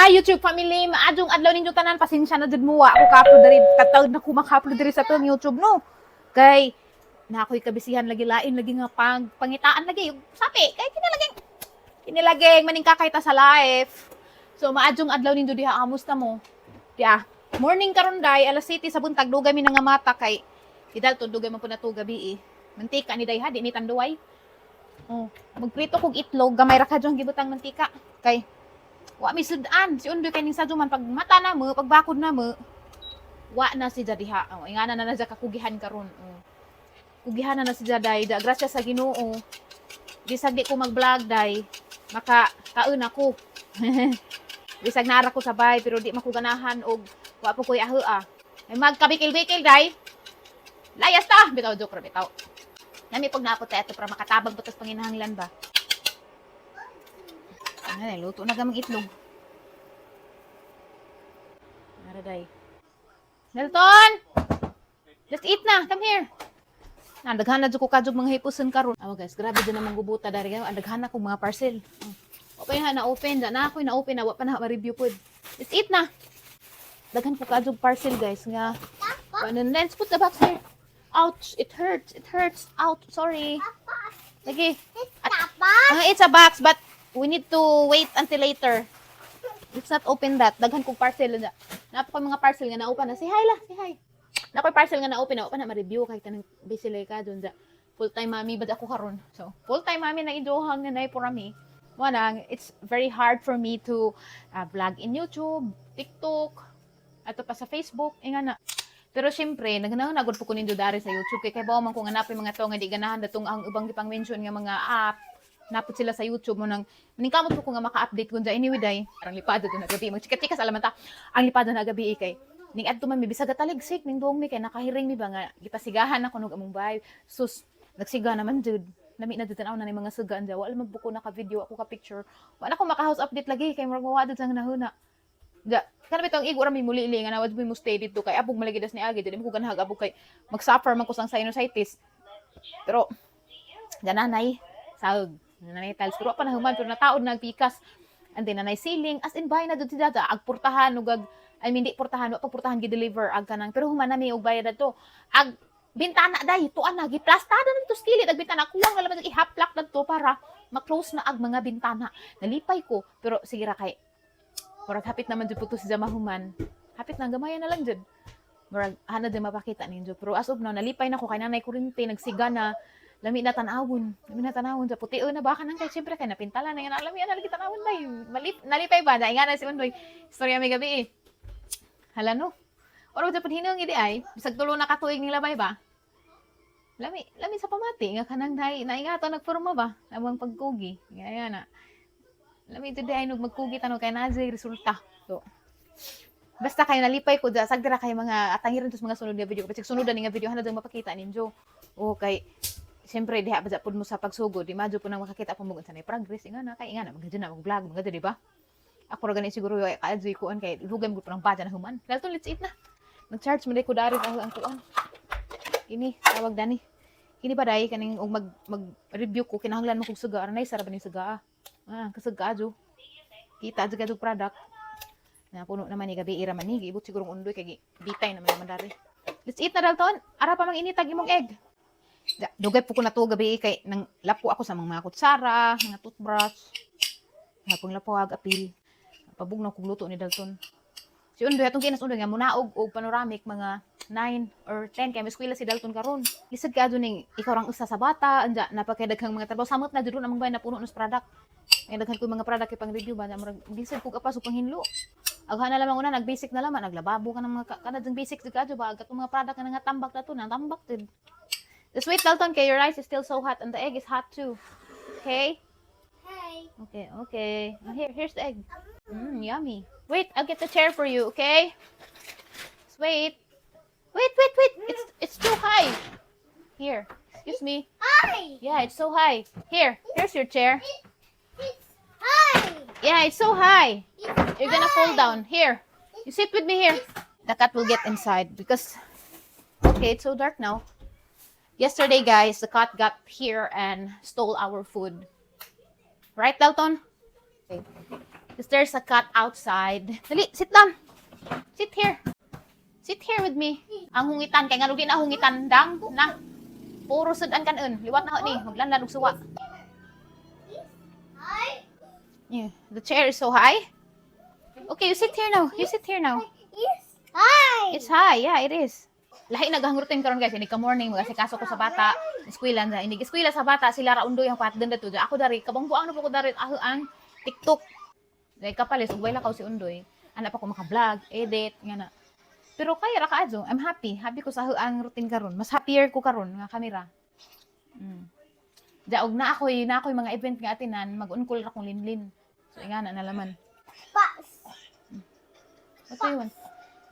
Hi, YouTube family, maadjong adlaw ninyo tanan. Pasensya na jud mo, wa ako ka-upload diri, katawd na ko maka-upload diri sa atong YouTube, no. Kay na ako'y kabisihan lagi, lain lagi nga pang pangitaan lagi sapi kay kinalaging kinilaging maning kakayta sa life. So maadjong adlaw ninyo diha, kamusta mo? Diya. Morning karon day, alas 7 sa buntag, dugay mi nga mata kay idal to, dugay man po na to gabi eh. Mantika ni day ha, di ni tanduay. Oh, magprito kog itlog, gamay ra kadyo ang gibutang mantika kay wa mi sudan si Undoy kay ning sadyo man pag mata na mo, pagbakod na mo, wa na si diha. Oh, ingana na na siya kakugihan karon. Oh. Kugihan na na si day. Da grasya sa Ginoo. Bisag di ko mag-vlog day, maka kaon ako. Bisag naara ko sa bay pero di makuganahan og wa po koy aho ah. May magkabikil-bikil day. Layas ta, bitaw, joke ra bitaw. Nami pag naapot ta ato para makatabang butas panginahanglan ba. Ano, luto na gamang itlog. Nara day. Nelton! Just eat na. Come here. Na, daghan na jud ko kadjog mga hipuson karon. Awa guys, grabe din naman gubuta dari kayo. Ang daghan na kong mga parcel. Oh. Okay na na-open, da na ako na open na wa pa na ma-review pod. Just eat na. Daghan ko kadjog parcel, guys, nga. Ano, let's put the box here. Ouch, it hurts. It hurts. Ouch, sorry. Lagi. Ah, it's a box, but we need to wait until later. Let's not open that. Daghan kong parcel na. Naa pa mga parcel nga na-open na. Say hi la, say hi. Naa koy parcel nga na-open na, open na ma-review kahit anong busy ka dun da. Full-time mommy bad ako karon. So, full-time mommy na iduhang na nay for me. Mo nang it's very hard for me to vlog in YouTube, TikTok, ato pa sa Facebook, inga na. Pero syempre, naganahon na gud po ko nindo dari sa YouTube kay kay man ko nga napay mga to nga di ganahan datong ang ubang gipang mention nga mga app, napot sila sa YouTube mo nang maningkamot po ko nga maka-update kun anyway day. Parang lipado to na gabi, magchika-chika sa alaman ta. Ang lipado na gabi eh, kay ning adto man mi bisag taligsik ning duong mi kay nakahiring mi ba nga gipasigahan ako nog among bay. Sus, nagsiga naman jud. Lami na jud tan-aw na ni mga sugaan dya. Wala man ko naka-video ako ka picture. Wala ko maka-house update lagi kay murag mawa jud sa nahuna. Ja, kana bitong igo ra mi mulili nga nawad mo stay dito kay abog malagi das ni agi, dili mo ko ganahag abog kay mag-suffer man ko sang sinusitis. Pero gananay saug nanay tiles pero pa nahuman pero nataod nagpikas and then nanay ceiling, as in bay na jud si dada ag portahan ug ag, I mean, di portahan, wa pag portahan gi-deliver ag kanang pero human na mi og bayad adto ag bintana day tuan na giplastada na to kilid ag bintana, kuwang na laman ihaplak dadto para ma-close na ag mga bintana. Nalipay ko pero sige ra kay murag hapit naman jud po to si mahuman, hapit na, gamaya na lang jud, murag hana jud mapakita ninyo. Pero as of now, nalipay na ko kay nanay kurente, nagsiga na, lami na tan-awon, lami na tan-awon sa puti na baka nang kay syempre kay napintala na yan, lami na lagi tan-awon day. Malip nalipay ba na nga na si Undoy istorya may gabi eh. Hala no, oro jud hinung idi ay bisag tulo na katuig nila bay ba, lami lami sa pamati nga kanang day naingato nagporma ba among pagkugi nga yan na lami ito ay nog magkugi tanong kay naa resulta. So basta kayo nalipay ko da sagdira kay mga atangiran sa mga sunod nga video kasi sunod na nga video hana dang mapakita ninyo. Okay. Siyempre diha pa pud mo sa pagsugod, di madyo po nang makakita po mo sa progress inga na kay inga na magdyo na mag-vlog mga di ba? Ako ra gani siguro ay kaadzoy kuan kay lugay mo pud ang bada na human. Dalton, let's eat na. Nag-charge mo day ko dari ang kuan. Kini tawag dani. Kini ba day kaning og mag mag review ko kinahanglan mo kog suga aranay sarap ni suga. Ah, kasuga jo. Kita jud kadto product. Na puno naman ni gabi ira man ni giibot siguro undoy kay bitay naman naman dari. Let's eat na, Dalton. Ara pa mang initag imong egg. Da, dugay po ko na to gabi kay nang lapo ako sa mga kutsara, mga toothbrush. Hapong lapo ag apil. Pabugnaw kog luto ni Dalton. Si Undoy atong kinas Undoy nga munaog og panoramic mga 9 or 10 kay eskwela si Dalton karon. Lisod ka ning ikaw rang usa sa bata, anja napakay daghang mga trabaho samot na jud among bay na puno nos product. May daghan ko mga product kay pang review ba na murag lisod kog apas ug panghinlo. Aghan na lamang una nag-basic na lamang naglababo ka ng mga kana ding basic jud kadyo ba katong mga product nga nga tambak na to na tambak jud. Just wait, Dalton, kay your rice is still so hot and the egg is hot too. Okay? Hey. Okay. Oh, here, here's the egg. Yummy. Wait, I'll get the chair for you, okay? Just wait. Wait, wait, wait. It's too high. Here. Excuse me. Hi. Yeah, it's so high. Here, here's your chair. It's high. Yeah, it's so high. It's You're gonna fall down. Here. You sit with me here. The cat will get inside because, okay, it's so dark now. Yesterday, guys, the cat got here and stole our food. Right, Dalton? Okay. Because there's a cat outside. Dali, sit down. Sit here. Sit here with me. Ang hungitan kay ngano di na hungitan dang na. Puro sudan kanon. Liwat na ho ni, maglanlan og suwa. Hi. Yeah, the chair is so high. Okay, you sit here now. You sit here now. Yes. Hi. It's high. Yeah, it is. Lahi nagahangrutin karon, guys. Inig ka morning, magasikaso ko sa bata. Eskwela na. Inig eskwela sa bata, sila ra undoy ang patdan dato. Ako dari kabang buang na po ko dari aho ang TikTok. Dahil kapalis ug wala ka si Undoy. Ana pa ko maka-vlog, edit, nga na. Pero kaya ra kaadyo. I'm happy. Happy ko sa ang routine karon. Mas happier ko karon nga kamera. Daog na ako'y mga event nga atinan, mag-unkol ra kong linlin. So ingana na laman. Box. What do you want?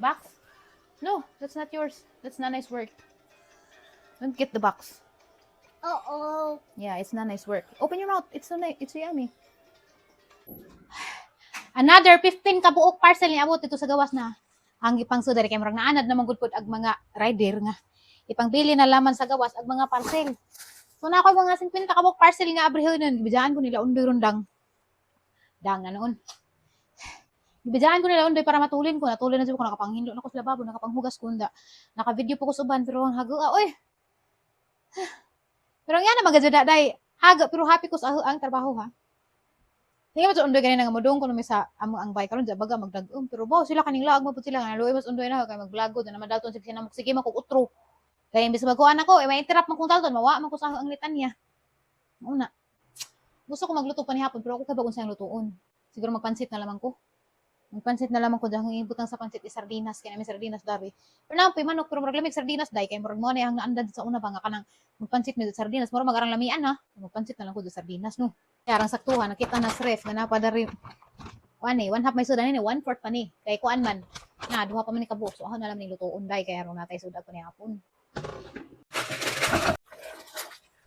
Box? No, that's not yours. That's Nanay's work. Don't get the box. Uh-oh. Yeah, it's Nanay's work. Open your mouth. It's so nice. It's so yummy. Another 15 kabuok parcel ni abot dito sa gawas na. Ang ipang sudari kay murag naanad na manggud pod ag mga rider nga. Ipangbili na laman sa gawas ag mga parcel. So na ako mga 50 kabuok parcel nga abrihon nun. Gibidaan ko nila undoy rundang. Dang na noon. Gibidaan ko nila undoy para matulin ko. Natulin na siya ko, nakapanghinlo na ko sa lababo, nakapanghugas ko unda. Naka-video po ko sa uban pero ang hago ah, oy. Pero ang yan na maganda day. Haga pero happy ko sa ang trabaho ha. Hindi mo undoy ganina nga modong kuno mi sa amo ang bay karon baga magdag-um pero bo sila kaning laag mo pud sila nga naluoy mas undoy na kay mag-vlog ko na madalton sa sinamok sige mo kog utro. Kay imbis magkuan ako eh ma-interrupt man kong dalton mawa man ko sa ang litanya. Una. Gusto ko magluto pa ni hapon pero ako kay bagon sa lutuon. Siguro magpansit na lamang ko. Magpansit na lamang ko dahil ibutang sa pansit is sardinas kay nami sardinas dari. Pero na manok pero murag lamig sardinas dai kay murag mo na ang naandan sa una ba nga kanang magpansit mi sa sardinas murag magarang lamian ha. Magpansit na lang ko sa sardinas no. Kaya arang saktuhan nakita na sa ref nga napa dari kuan eh, one half may sudan ni, one fourth pa ni. Kay kuan man na duha pa man ni kabuok so ako na lang ning lutuon dai kay aron natay sudag ko ni hapon.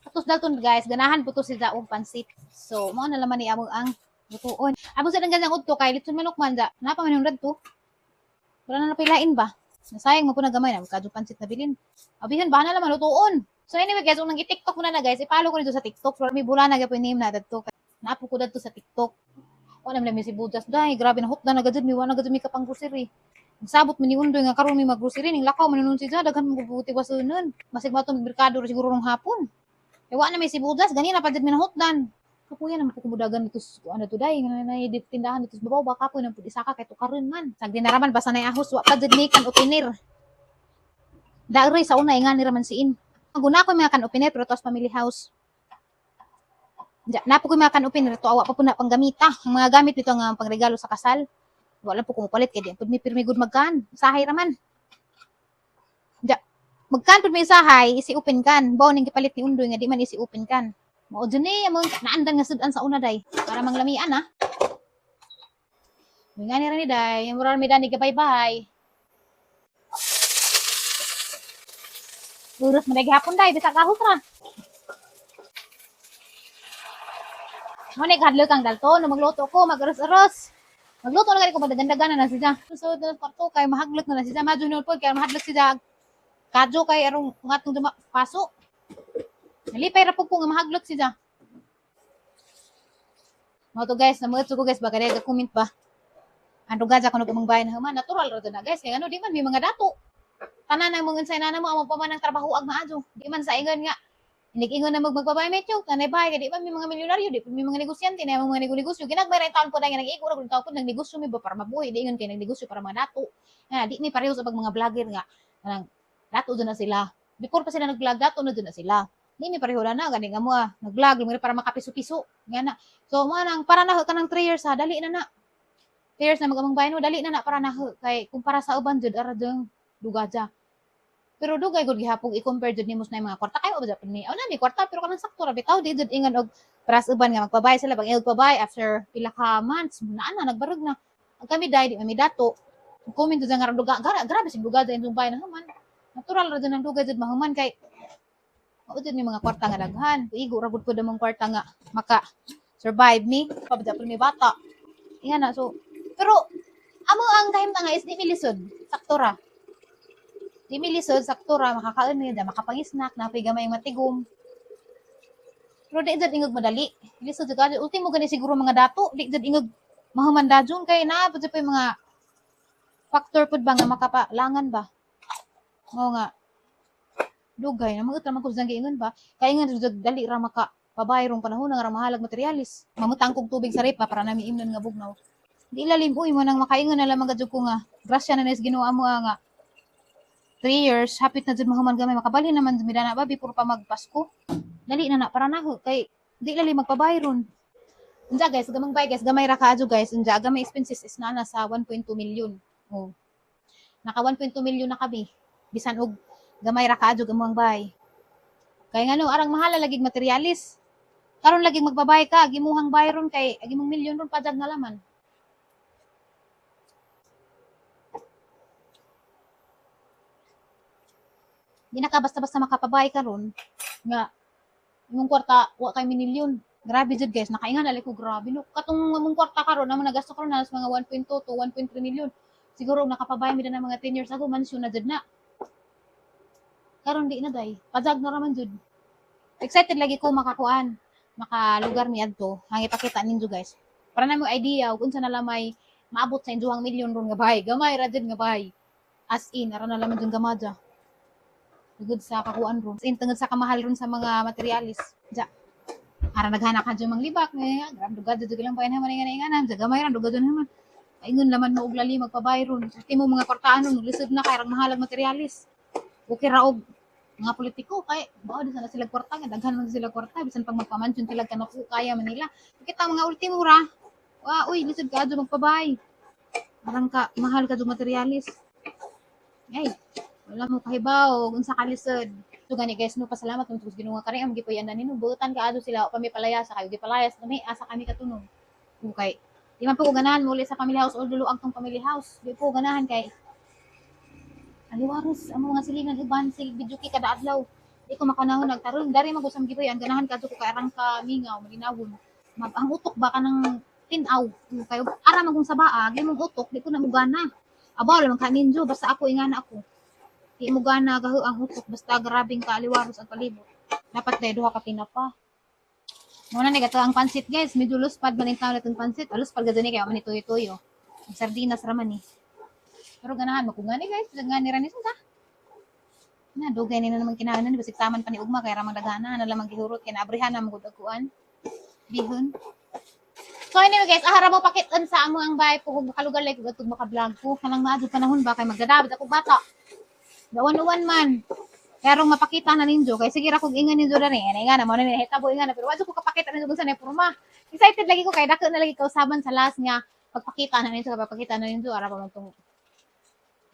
Tapos dalton guys, ganahan po to sila og pansit. So mao na laman ni amo ang lutuon. Amo sa danggan udto kay litson manok man da. Napa man yung radto. Wala na napilain ba? Nasayang mo po na gamay na kadto pansit na bilin. Abihan ba na laman lutuon. So anyway guys, kung nang-TikTok mo na guys, i-follow ko nito sa TikTok. Pero may bula na gyud name na dadto. Naapo ko dadto sa TikTok. Wala naman si Budas dai, grabe na hukda na gajud mi, wala na gajud mi kapang grocery. Sabot man ni Undoy nga karon mi mag-grocery ning lakaw man nun siya daghan mo buti wasunon. Masig mato merkado siguro rong hapon. Eh wa na may si Budas ganina pa jud mi nahutdan. Kapuya naman po kumudagan dito sa ano to day nga na tindahan dito sa babaw baka po nang pud isaka kay tukaron man. Sagdi na raman basta nay ahos wa pa jud ni kan opener. Daroy sa una nga ni raman siin. Ang guna ko mga kan opener pero tos family house. Ja, napo ko mga kan opener to awa pa po na panggamita. Ang mga gamit nito nga pangregalo sa kasal. Wala po kumupalit kay di pud mi pirmi gud magkan. Sahay raman. Ja, magkan pud may sahay isi open kan. Bao ning gipalit ni Undoy nga di man isi open kan. Mao jud ni among naandan nga sudan sa una day para manglamian ha. Nga ni ra ni day, mura mi dani gabay bye. Lurus man day gihapon day bisag ahos ra. Mo ni kadlok ang dalto no magluto ko magaros-aros. Magluto na gani ko padagandagan na siya. So na kwarto kay mahaglok na na siya. Madyo pod kay mahadlok siya. Kadyo kay arong ngatong duma paso. Nalipay ra pud ko nga mahaglok siya. Mao to guys, namuot ko guys baka dai comment ba. Ang duga kuno kumang bayan human natural ra to na guys kay ano di man may mga dato. Tanan ang mga unsay nana mo amo pa man ang trabaho ag maadyo. Di man sa ingon nga inig-ingon na magmagbabay medyo tanay bahay kay di man may mga milyonaryo, di man may mga negosyante na mga negosyo ginagmay ra taon po dai nga nag-igo ra gud taon po nagnegosyo mi ba para mabuhi di ingon kay nagnegosyo para mga dato. Nga di mi pareho sa pag mga vlogger nga kanang dato jud na sila. Before pa sila nag-vlog dato na jud na sila. Di mi pareho na gani nga mo ah, nag-vlog mo para makapiso-piso nga na. So mo nang para na kanang 3 years ha, dali na na. 3 years na mag-amang bayan mo, dali na na para na kay kumpara sa uban jud ara jud dugaja. Pero dugay gud gihapon i-compare jud nimo sa mga kwarta kayo ba jud ni. Aw na mi kwarta pero kanang sakto ra bitaw di jud ingon og para sa uban nga magpabay sila bang pabay after pila ka months naa na nagbarog na. Ang kami dai di man mi dato. Comment jud nga duga gara grabe sing duga jud bayan na human. Natural ra jud ang dugay jud mahuman kay mao jud ni mga kwarta nga daghan. Igo ra gud pud among kwarta nga maka survive mi pabda pud mi bata. Inga na so pero amo ang kahimtang nga is di mi lisod, sakto ra. Di mi lisod, sakto ra, makakaon mi, da makapang-snack, napoy gamay matigom. Pero di jud ingog madali. Lisod jud kayo. Ultimo gani siguro mga dato, di jud ingog Mahuman dajon kay naa pud pa yung mga factor pud ba nga makapalangan ba. Oo nga. Dugay na mga man ko sa giingon ba. Kay nga jud dali ra maka pabayrong panahon nga ra mahalag materialis. Mamutang kog tubig sa rep para nami imnon nga bugnaw. Di lalim uy mo nang makaingon na lamang jud ko nga. Grasya na nis Ginoo amo nga 3 years hapit na jud mahuman gamay, makabalhin naman jud mi dana ba before pa magpasko. Dali na na para naho kay di lali magpabayron. Unja guys, gamang bay guys, gamay ra kaadyo guys. Unja gamay expenses is na sa 1.2 million. Oh. Naka 1.2 million na kami. Bisan og gamay ra kaadyo among bay. Kay ngano arang mahala lagi materialis. Karon lagi magbabay ka, gimuhang bayron kay agi mong milyon ron padag na laman. Di na ka basta-basta makapabay karon nga imong kwarta wa kay minilyon. Grabe jud guys, nakaingan ali ko, grabe no. Katong imong kwarta karon namo nagasto karon na mga 1.2 to 1.3 million. Siguro og nakapabay mi na mga 10 years ago, mansyon na jud na. Karon di na day. Pajag na raman jud. Excited lagi ko makakuan, makalugar mi adto. Hang ipakita ninyo guys. Para na mo idea ug unsa na lamay maabot sa inyohang milyon ron nga bahay. Gamay ra jud nga bahay. As in, ara na laman jud gamadya. Tungod sa kakuan ron. As in, tungod sa kamahal ron sa mga materialis. Ja. Ara naghana ka dyan manglibak. Nga, grabe dugad jud lang bayan naman nga nga nga. Gamay ra dugad naman. Paingon laman mo og lali magpabay ron. Sa mo mga kwartaan ron, lisod na kay rang mahalag materialis. Okay ra og mga politiko kay bao di sana sila kwarta nga daghan man sila kwarta bisan pag magpamansyon sila kanako kaya Manila. Kita mga ultimo ra. Wa uy, lisod ka adyo magpabay. Arang ka mahal ka jud materialis. Ay, wala mo kahibaw unsa ka lisod. So gani guys, no, pasalamat mo sa Ginoo kani ang gipuy-an nino buutan ka adto sila pa mi palaya sa kayo gipalayas na mi asa kami katunog. Okay. Di man po ko ganahan muli sa family house o duluag tong family house. Di po ko ganahan kay aliwaros ang mga silingan uban sig video kay kada adlaw. Di ko makanahon nagtaron dari man ko sa gipuy-an ganahan kadto ko kay arang ka mingaw malinawon. Mag ang utok ba kanang tin-aw kay ara man kung sabaa imong utok di ko na mugana. Abaw lang ka ninjo basta ako ingana ako. Di mo gana gaho ang utok basta grabing kaaliwaros ang palibot. Dapat dahil duha ka tinapa. Muna ni gato ang pansit guys, medyo luspad man yung tawon itong pansit. Alos pad gadto ni kay man tuyo-tuyo. Ang sardinas ra man ni. Pero ganahan mo kung gani guys, gani ra ni sa. Na dugay ni na naman kinaon ni basig taman pa ni ugma kay ra man daghana na lamang gihurot kay naabrihan na magud aguan. Bihon. So anyway guys, ahara mo pakit-on sa amo ang bahay po kung makalugar like ug atog maka-vlog ko kanang maadto panahon ba kay magdadabot ako bata. Gawan-uwan man. Pero mapakita na ninyo kay sige ra kog ingan ninyo diri. Ana nga na mo na ni hitabo ingan na pero wa jud ko kapakita ninyo kung sa porma. Excited lagi ko kay dako na lagi kausaban sa last nga pagpakita na ninyo, pagpakita na ninyo ara pa man tong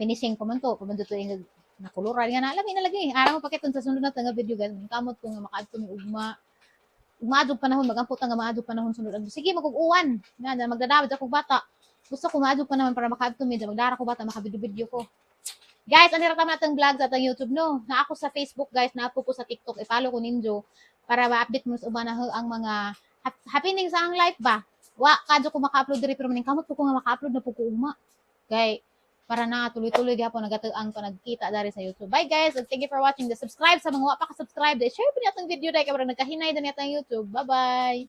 finishing pa man to, pa man to ingag nakuluran nga na lami na lagi. Ara mo pakita sa sunod na nga video guys. Kamot ko nga makaadto mi ugma. Maadtong panahon magampo ta nga maadtong panahon sunod adto. Sige magug-uwan. Nga na magdadawat ako bata. Gusto ko maadtong panahon para makaadto mi, magdara ko bata makabidyo-video ko. Guys, ano ra tama atong vlog sa atong YouTube no? Na ako sa Facebook guys, na ako po sa TikTok. I-follow ko ninyo para ma-update mo sa uban na ang mga happening sa ang life ba. Wa kadyo ko maka-upload diri pero maning kamot po ko nga maka-upload na po ko ugma. Kay para na tuloy-tuloy gyapon nagatuang pa nagkita dari sa YouTube. Bye guys, and thank you for watching. The subscribe sa mga wa pa ka-subscribe, share po niyo atong video dai kay para nagkahinay din atong YouTube. Bye bye.